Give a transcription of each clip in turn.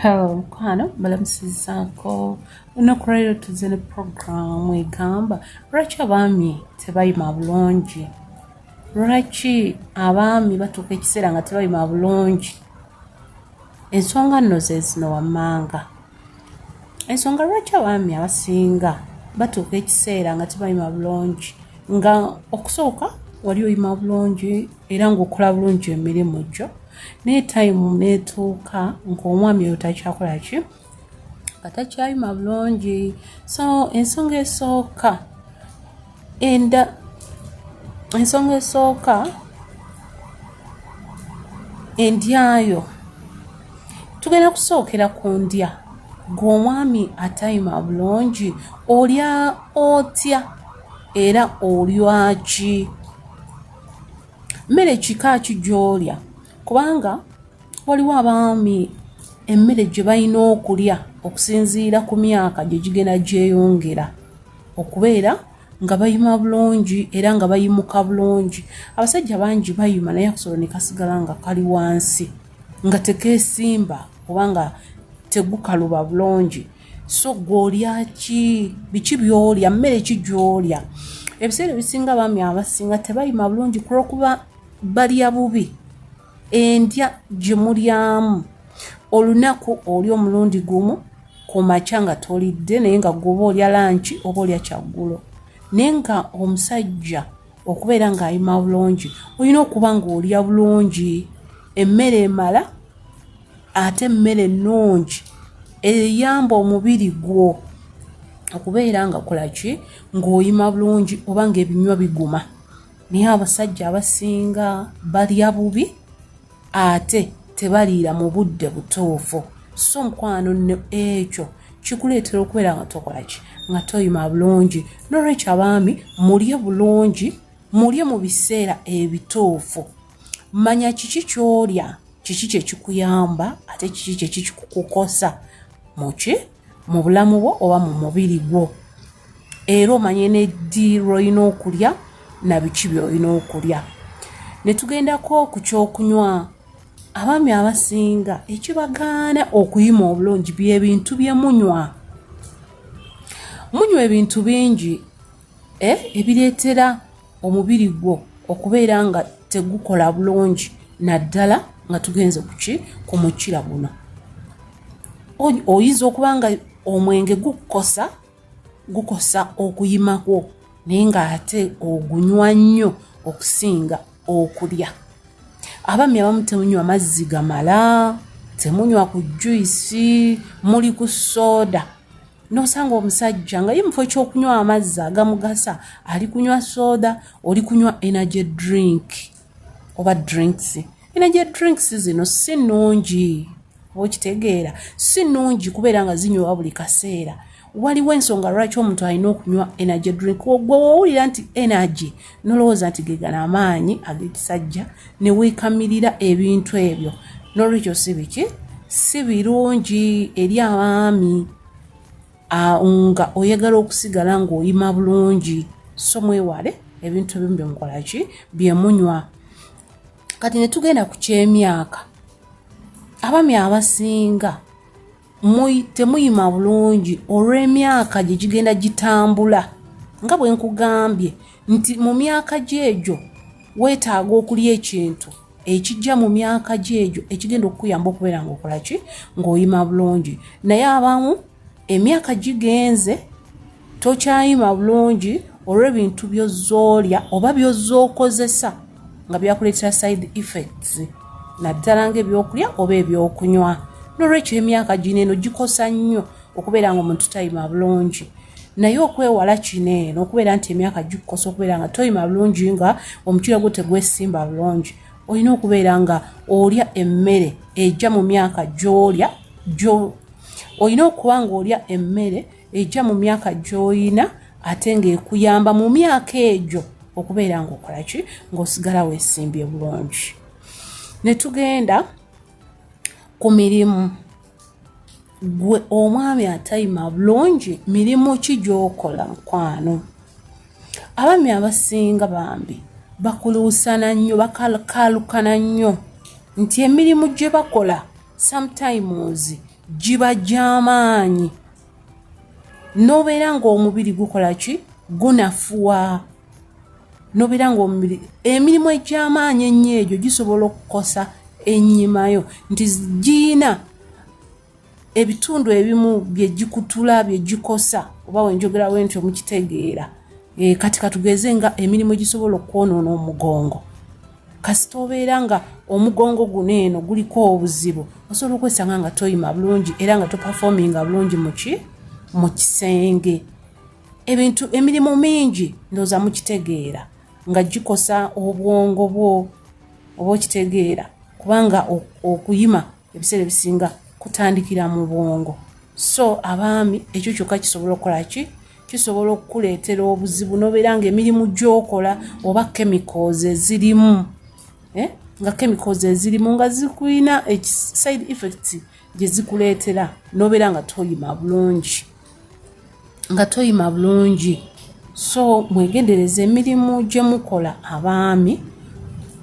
Hello mukwano, mbalamusizaako. Olunaku lwaleero tuzze ne puroguraamu egamba lwaki abaami tebayima bulungi. Lwaki abaami batuuka ekiseera nga tebayima bulungi? Ensonga nno ze zino wammanga. Ensonga lwaki abaami abasinga batuuka ekiseera nga tebayima bulungi, nga okusooka wali oyima bulungi era ng'okola bulungi emirimu gyo, naye tayimu n'etuuka ng'omwami oyo takyakola ki, nga takyayima bulungi. So ensonga esooka enda, ensonga esooka endyayo. Tugenda kusookera ku ndya. Gwe omwami atayima bulungi, olya otya era olya ki? Mmere kika ki gy'olya? Kubanga waliwo abaami emmere gye balina okulya okusinziira ku myaka gye gigenda gyeyongera okubeera nga bayima bulungi era nga bayimuka bulungi. Abasajja bangi bayima naye akasolo ne kasigala nga kali wansi, nga tekeesimba oba nga tegukaluba bulungi. So gwe olya ki? Biki by'olya? Mmere ki gy'olya? Ebiseera ebisinga abaami abasinga tebayima bulungi kulwokuba balya bubi. Endya gye mulyamu olunaku, oli omulundi gumu ku makya nga tolidde, naye nga gwe oba olya lanki oba olya kyaggulo. Naye nga omusajja okubeera ng'ayima bulungi, olina okuba ng'olya bulungi emmere emala, ate emmere ennungi eyamba omubiri gwo okubeera nga kola ki, ng'oyima bulungi oba ng'ebinywa biguma. Naye abasajja abasinga balya bubi ate tebaliira mu budde butuufu. So mukwano nno ekyo kikuleetera okubeera nga tokola ki, nga toyima bulungi. Nolwekyo abaami, mulye bulungi, mulye mu biseera ebituufu. Manya kiki ky'olya, kiki kyekikuyamba ate kiki kyekikukosa muki mu bulamu bwo oba mu mubiri gwo, era omanye neddi lw'olina okulya na biki by'olina okulya. Ne tugendako ku kyokunywa. Abaami abasinga ekibagaana okuyima obulungi byebintu bye munywa. Munywa ebintu bingi ebireetera omubiri gwo okubeera nga tegukola bulungi, naddala nga tugenze kuki, ku mukira guno. Oyinza okuba nga omwenge gukukosa, gukosa okuyima kwo, naye ng'ate ogunywa nnyo okusinga okulya. Abaami abamu temunywa mazzi gamala, temunywa ku juyisi, muli ku sooda. N'osanga omusajja nga ye mufo ekyokunywa amazzi agamugasa ali kunywa sooda, oli kunywa energy drink oba drinks. Energy drinks zino si nnungi, oba okitegeera, si nnungi kubeera nga zinywewa buli kaseera. Waliwo ensonga lwaki omuntu alina okunywa energy drink. Gwe wowulira nti energy, nolowooza nti gegana amaanyi ag'ekisajja, ne weekamirira ebintu ebyo. Nolwekyo si biki, si birungi eri abaami nga oyagala okusigala ng'oyima bulungi. So mwewale ebintu ebimu byemukola ki, byemunywa. Kati ne tugenda ku ky'emyaka. Abaami abasinga temuyima bulungi olw'emyaka gye gigenda gitambula. Nga bwe nkugambye nti mu myaka gy'egyo weetaaga okulya ekintu ekijja mu myaka gy'egyo ekigenda okukuyamba okubeera ng'okola ki, ng'oyima bulungi. Naye abamu emyaka gigenze tokyayima bulungi olw'ebintu by'ozzoolya oba by'ozzookozesa nga byakuleetera side effects, naddala ng'ebyokulya oba ebyokunywa. Nolwekyo emyaka gino eno gikosa nnyo okubeera nga omuntu tayima bulungi. Naye okwewala kino eno okubeera nti emyaka gikukosa okubeera nga toyima bulungi, nga omukira gwo tegwesimba bulungi, olina okubeera nga olya emmere ejja mu myaka gy'olya gyo, olina okuba ng'olya emmere ejja mu myaka gy'oyina ate ng'ekuyamba mu myaka egyo okubeera ng'okola ki, ng'osigala weesimbye bulungi. Ne tugenda ku mirimu. Gwe omwami atayima bulungi, mirimu ki gy'okola mukwano? Abaami abasinga bambi bakuluusana nnyo, bakalukana nnyo nti emirimu gye bakola sometimes Giba gy'amaanyi, n'obeera ng'omubiri gukola ki? Gunafuwa, n'obeera ng'omubiri, emirimu egy'amaanyi ennyo egyo gisobola okukosa ennyimayo, nti giyina ebitundu ebimu bye gikutula, bye gikosa, oba wenjogerawo ntyo mukitegeera. Kati katugeze nga emirimu egisobola okwonoona omugongo. Kasita obeera nga omugongo guno eno guliko obuzibu, osobola okwesanga nga toyima bulungi era nga toperforminga bulungi muki mu kisenge. Ebintu, emirimu mingi, ndowooza mukitegeera, nga gikosa obwongo bwo, oba okitegeera, kubanga okuyima ebiseera ebisinga kutandikira mu bwongo. So abaami, ekyo kyokka kisobola okukola ki? Kisobola okukuleetera obuzibu, nobeera nga emirimu gy'okola oba chemicals ezirimu, eh? Nga chemicals ezirimu nga zikulina side effects gye zikuleetera, nobeera nga toyima bulungi, nga toyima bulungi. So mwegendereza emirimu gye mukola, abaami,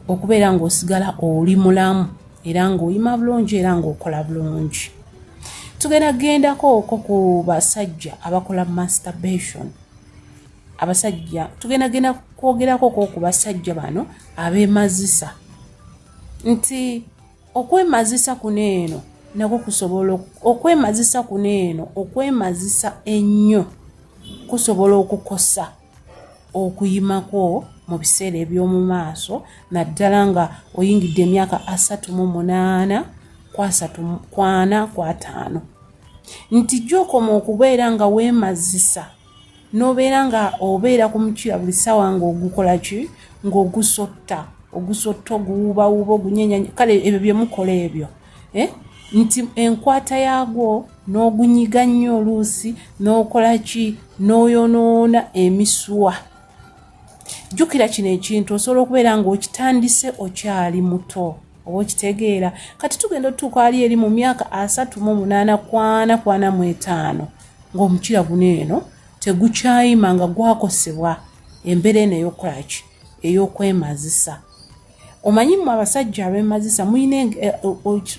okubeera ng'osigala oli mulamu era ng'oyima bulungi era ng'okola bulungi. Tugenda gendako okwo ku basajja abakola masturbation. Abasajja, tugenda genda kwogerako ko ku basajja bano abeemazisa, nti okwemazisa kuno eno nakwo kusobola, okwemazisa kuno eno, okwemazisa ennyo kusobola okukosa okuyimakwo mu biseera eby'omu maaso, naddala nga oyingidde emyaka 38 ku 30 ku 40 ku 50, nti gy'okoma okubeera nga weemazisa n'obeera nga obeera ku mukira buli ssaawa ng'ogukola ki? Ng'ogusotta, ogusotta, oguwuubawuuba, ogunyenyanya, kale ebyo bye mukola ebyo, eh? Nti enkwata yaagwo n'ogunyiga nnyo oluusi n'okola ki? N'oyonoona emisuwa. Jjukira kino ekintu osobola okubeera ng'okitandise okyali muto, oba okitegeera. Kati tugenda otutuuka ali eri mu myaka 38 ku 40 ku 45 ng'omukira guno eno tegukyayima, nga gwakosebwa embeera eno ey'okukola ki? Ey'okwemazisa. Omanyi mmwe abasajja abemazisa muyina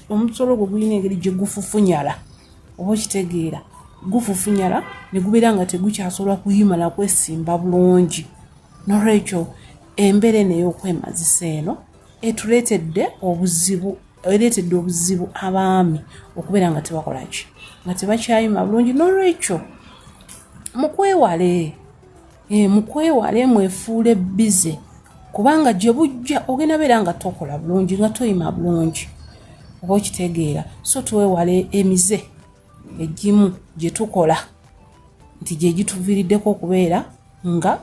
omusolo ogwo gulina engeri gye gufufunyala, oba okitegeera, gufufunyala ne gubeera nga tegukyasobola kuyima nakwesimba bulungi. Nolwekyo embeera eno ey'okwemazisa eno etuleetedde obuzibu, ereetedde obuzibu abaami okubeera nga tebakola ki? Nga tebakyayima bulungi. Nolwekyo mukwewale, mukwewale, mwefuule busy, kubanga gye bujja ogenda beera nga tokola bulungi, nga toyima bulungi, oba okitegeera. So twewale emize egimu gye tukola nti gye gituviiriddeko okubeera nga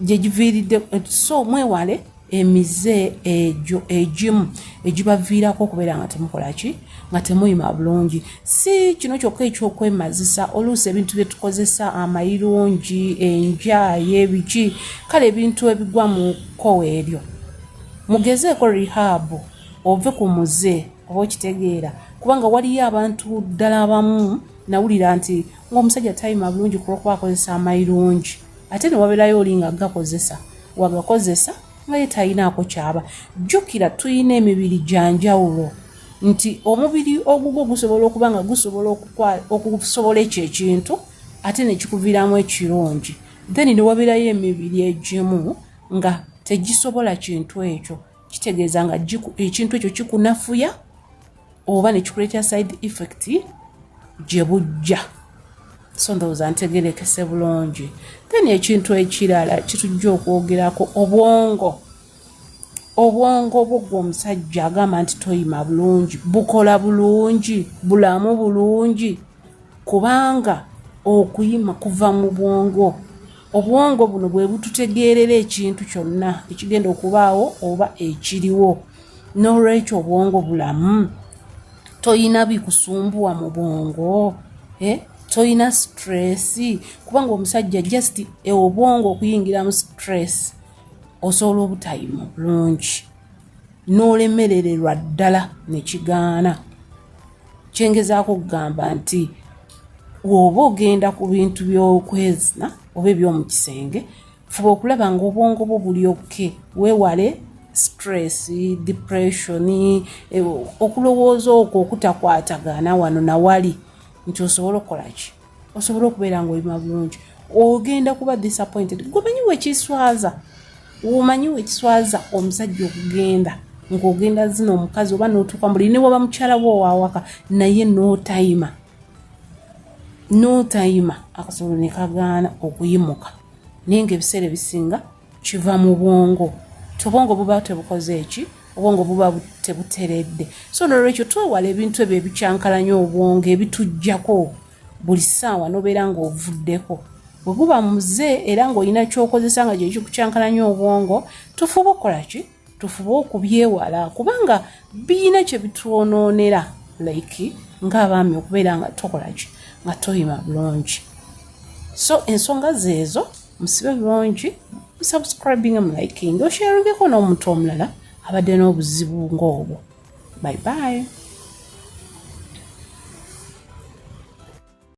gye giviiridde. So mwewale emize egyo egimu egibaviirako okubeera nga temukola ki? Nga temuyima bulungi. Si kino kyokka ekyokwemazisa, oluusi ebintu bye tukozesa, amayirungi, enjaye, biki, kale ebintu ebigwa mu kkowa eryo. Mugezeeko rehab, ove ku muze, oba okitegeera, kubanga waliyo abantu ddala abamu nawulira nti ngaomusajja tayima bulungi kulwokuba akozesa amayirungi, ate ne wabeerayo oli nga gakozesa, wagakozesa nga ye talinaako kyaba. Jjukira tulina emibiri gya njawulo, nti omubiri ogugwo gusobola okuba nga gusobola okusobola ekyo ekintu ate nekikuviiramu ekirungi, then ne wabeerayo emibiri egimu nga tegisobola kintu ekyo. Kitegeeza nga ekintu ekyo kikunafuya oba nekikuleetera side effect gye bujja. So ndowooza ntegerekese bulungi. Then ekintu ekirala kitujja okwogerako, obwongo. Obwongo bwo gwe omusajja agamba nti toyima bulungi, bukola bulungi, bulamu bulungi? Kubanga okuyima kuva mu bwongo. Obwongo buno bwe bututegeerera ekintu kyonna ekigenda okubaawo oba ekiriwo. N'olwekyo obwongo bulamu? Toyina bikusumbuwa mu bwongo, eh? Toyina stress? Kubanga omusajja just obwongo okuyingira mu stress, osobola obutayima bulungi n'olemerererwa ddala nekigaana. Kyengezaako okugamba nti woba ogenda ku bintu by'okwezina oba eby'omu kisenge, fuba okulaba nga obwongo bwo buli okay, weewale. Stress, depression, okulowooza okwo okutakwatagana wano nawali, nti osobola okukolaki, osobola okubeera nga oyima bulungi, ogenda kuba disappointed. Gomanyi wekiswaza, omanyi wekiswaza omusajja okugenda ng'ogenda zina omukazi oba n'otuuka muli ne waba mukyala wo owawaka, naye n'otayima, n'otayima, akasolo ne kagaana okuyimuka. Naye ngaebiseera ebisinga kiva mu bwongo, ti obwongo buba tebukoze eki, obwongo buba tebuteredde. So nolwekyo twewala ebintu ebyo ebikyankalanya obwongo, ebitujjako buli ssaawa nobeera ng'ovuddeko. Bwe guba muze era ng'olina kyokozesa nga gyekikukyankalanya obwongo, tufube okukola ki? Tufube okubyewala, kubanga biyina kye bitwonoonera, like ng'abaami okubeera nga tokola ki, nga toyima bulungi. So ensonga zeezo. Musibe bulungi, musubscribing, muliking, osharingeko n'omuntu omulala abadde n'obuzibu ng'obwo. Bye bye.